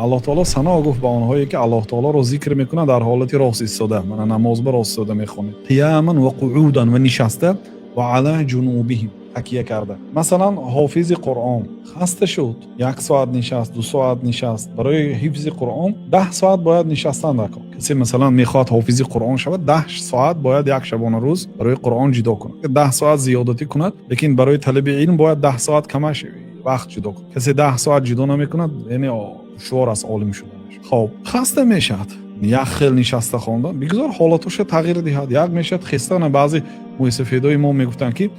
Аллоҳ таоло сано гуфт ба онҳое, ки Аллоҳ таолоро зикр мекунанд дар ҳолати рост истода. Мана, намоз ба рост истода мехонед, قياما وقعودا, ва нишаста, وعلى جنوبهم, такя карда. Масалан, ҳофизи Қуръон хаста шуд, як соат нишаст, 2 соат нишаст. Барои ҳифзи Қуръон 10 соат бояд нишастан дар кор. Касе, масалан, мехоҳад ҳофизи Қуръон шавад, 10 соат бояд як шабона рӯз барои Қуръон ҷудо кунад. 10 соат зиёдатӣ кунад, лекин барои талаби илм бояд 10 соат камаш вақт ҷудо кунад. Касе 10 соат ҷудо намекунад, яъне душвор аст олим шуданаш. Хоб, хаста мешавад як хел нишаста хондан, бигзор ҳолатоша тағйир диҳад, як мешавад хестана. Баъзе мӯйсафедои мо мегуфтанд, ки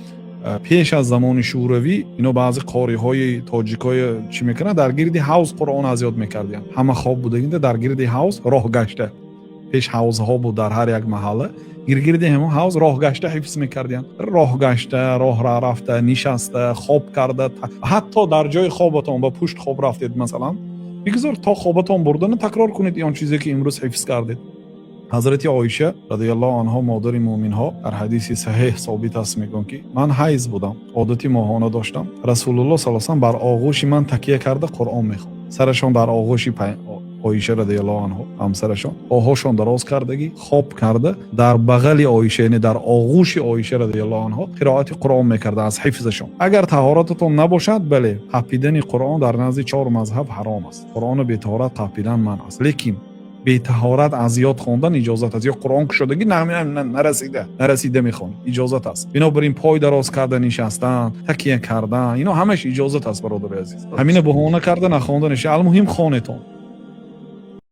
пеш аз замони Шӯравӣ ино баъзе қориҳои тоҷикҳои чӣ мекунанд, дар гирди ҳавз Қуръон аз ёд мекардиянд. Ҳама хоб будагинда, дар гирди ҳавз роҳ гашта, пеш ҳавзҳо буд дар ҳар як маҳалла, гиргирди ҳамон ҳавз роҳ гашта ҳифз мекардиянд. Роҳ гашта, роҳ рафта, нишаста, хоб карда, ҳатто дар ҷои хоботон ба пушт хоб рафтед, масалан, бигзор то хобатон бурдана такрор кунед он чизе, ки имрӯз ҳифз кардед. Ҳазрати Оиша радиаллоҳу анҳо, модари муъминҳо, дар ҳадиси саҳеҳ собит аст, мегӯянд, ки ман ҳайз будам, одати моҳона доштам, Расулуллоҳ са салам бар оғӯши ман такя карда Қуръон мехонд. Сарашон дар оғӯши Оиша радиаллоҳу анҳо, ҳамсарашон, поҳошон дароз кардагӣ, хоб карда, дар бағали Оиша, яъне дар оғӯши Оиша радиаллоҳу анҳо қироати Қуръон мекарда аз ҳифзашон. Агар таҳорататон набошад, бале, қапидани Қуръон дар назди чор мазҳаб ҳаром аст. Қуръоно бетаҳорат қапидан манъ аст, лекин бетаҳорат аз ёд хондан иҷозат аст. Ё Қуръон кушодагӣ, нарасида нарасида мехонед, иҷозат аст. Бинобар ин пой дароз карда нишастан, такя кардан, ино ҳамаш иҷозат аст. Бародари азиз, ҳамина баҳона карда нахонданаш, алмуҳим, хонетон.